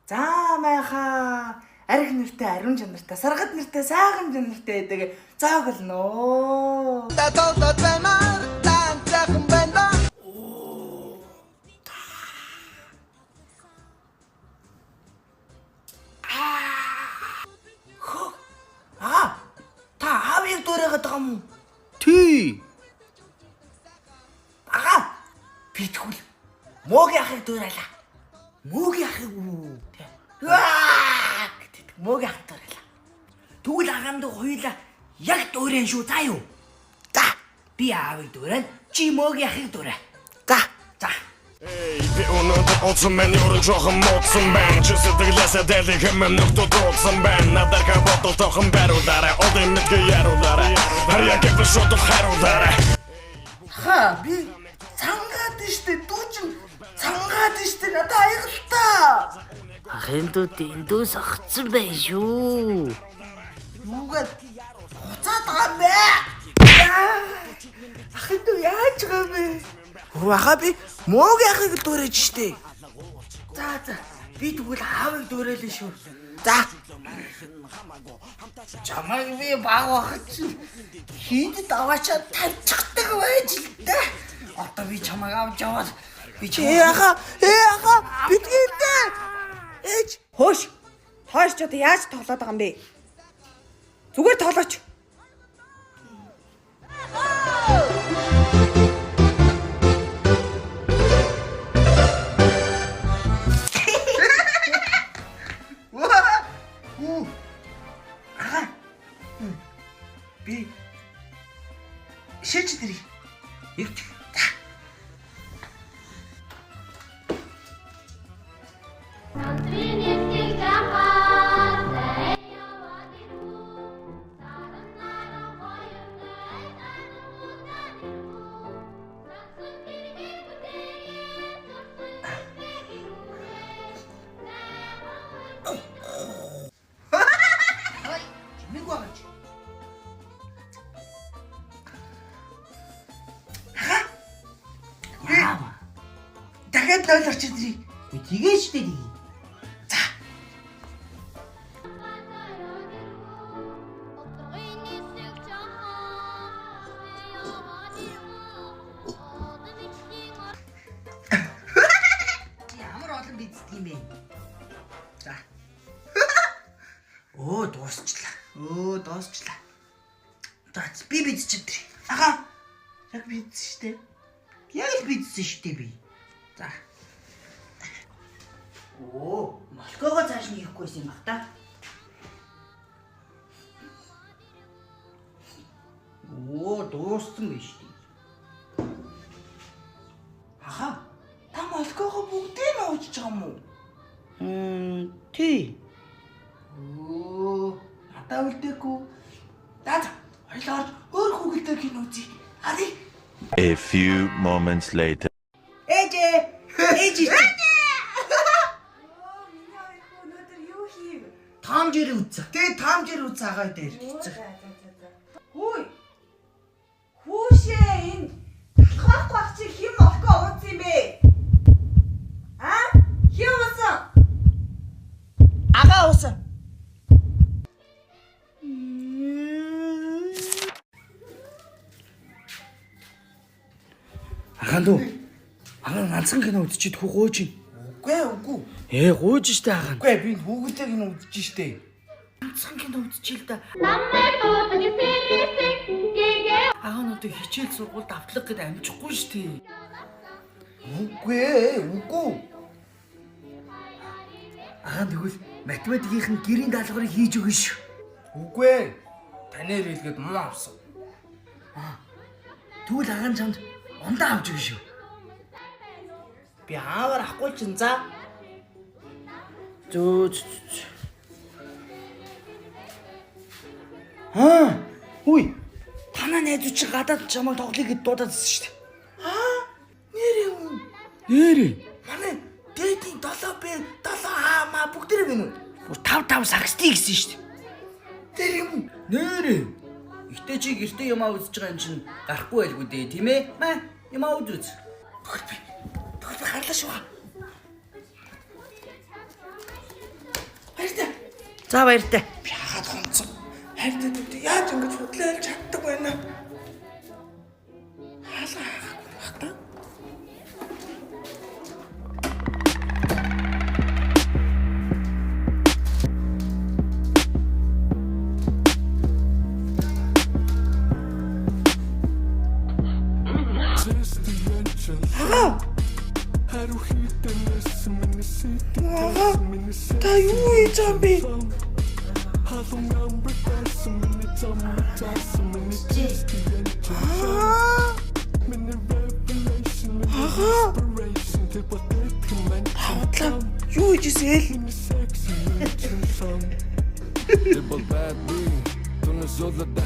За майхаа арх нэртэй ариун чанартай саргад нэртэй сайхан чанартай гэдэг зооглоно. Та тоглоод баймаар таанцаахан байна да. Аа та аавыг дуурайгаад байгаа юм уу? Тий. Ага би тэгвэл мөөгийн ахыг дуурайлаа. Мөөгийн ахыг үү? Аа гэдэг мөөгийн ахыг дуурайлаа. Тэгвэл агаанд хоёулаа яг дуурайн шүү заа юу? За би аавыг дуурайна чи мөөгийн ахыг дуурай. За. За. Эй, би өнөөдөр унтсан байна, ерөн жоохон муудсан байна. Чи сэтгэлээсээ дэлих хэмээн нөхдөд дуудсан байна. Надаар ха бодол тоохон бариулаарай, олон мэдгээ яриулаарай. Харьяа гэвэл шууд л хариулаарай. Ха би цангаад штэ дүү чин цангаад штэ надад аягалтай. Ахын дүү дэндүү сохцсон байх шүү. Юугаад буцаад байгаа юм бэ? Ахын дүү яаж байгаа юм бэ? Хөө ахаа би мөөгийн ахыг л дуурайж штэ. За за би тэгвэл аавыг дуурайлаа шүү. За. Чамайг би баг бахад чинь хийдэд аваачаад тавьчихдаг байж л дээ. Одоо би чамайг авч яваад би чамайг Ээ аха, ээ аха, битгий дээ. Ээж. Хөөш. Хойш ч одоо яаж тоглоод байгаа юм бэ? Зүгээр тоглооч. Ага. Би шиж дэрий. Ирч. Сансрын нислэг жахаар зай яваад ирвүү. Саран наран хоёр зай удаад ирвүү. Сагсан тэргийг бүтээгээ сурсан тэрэг ирвүү. Чимээг байгаа чи. Ага. Дахиад 0 орчих дэрий. Тэгээ штэ тэгээ. За. Өдрийн нислэг жахаар зай яваад ирвүү. Одон ихний Чи ямар олон биддэг юм бэ? За. Өө дуусчлаа. Өө дуусчлаа. За би бидчих дэрий. Ага. Яг бидсэн штэ. Яг л бидсэн штэ би. За. Оо, молкоогоо цааш нь хийхгүйсэн юм бах та. Оо, дууссан байж штэ. Аха. Та молкоогоо бүгдийг нь уучж байгаа юм уу? Мм, тий. Өө, надаа үлдээгүй. За за. Хоёлаа орж өөр хүүхэлдэй кино үзье. Ари. A few moments later. Ээжээ. Ээж. Өнөөдөр юу хийв? Том жирэ үзсэн. Тэгээ таамжир үз агаа дээр. Хүй. Хүүшээ энэ талхаахгүй ах чи хэн молко ууцсан юм бэ? А? Хэн уусан? Агаа уусан. Ахын дүү. Ахын ганцхан кино үзчихэд хүү гууж ин. Үгүй ээ, үгүй. Ээ, гууж штэ ахын. Үгүй ээ, би хүүхэлдэй кино үзэж штэ. Ганцхан кино үзчихээ л да. Намайг дуудаг сэрээсээ гэгээ Ахын одоо хичээл сургуульд автлах гэд амжихгүй штэ. Үгүй ээ, үгүй. Ахын тэгвэл математикийн гэрийн даалгаврыг хийж өгнө шүү. Үгүй ээ. Танаар хэлгээд муу авсан. Тэгвэл ахын чамд ундаа авч өгнө шүү. Би аавар ахгүй чинь за. Зөө зөө, зөө. Аа, үгүй. Танаа найзууд чи гадаад чамайг тоглоё гэд дуудаад ирсэн шүү дээ. Аа, нэрээ үн. Нэрээ. Манай дээдийн 7 Б 7 А маа бүгдээрээ бинүү. Бүр 5 5 сагсдий гэсэн шүү дээ. Тэр юм. Нэрээ. Гэтэ чи гэртээ юмаа үзэж байгаа юм чинь гарахгүй байлгүй дээ, тийм ээ? Маа, юмаа үз үз. Тэгвэл би тэгвэл би гарлаа шүү. За баяртай. Би хагаад гонцсон. Хайртай нүдийг яаж ингэж худлаа хэлж чаддаг байна? Хаалга хаагаагүй байх та. Агаа. Агаа. Та юу хийж байгаа юм бэ? Аа. Агаа. Та худлаа юу хийж ирсэн эл? Triple bad B, tú no solo te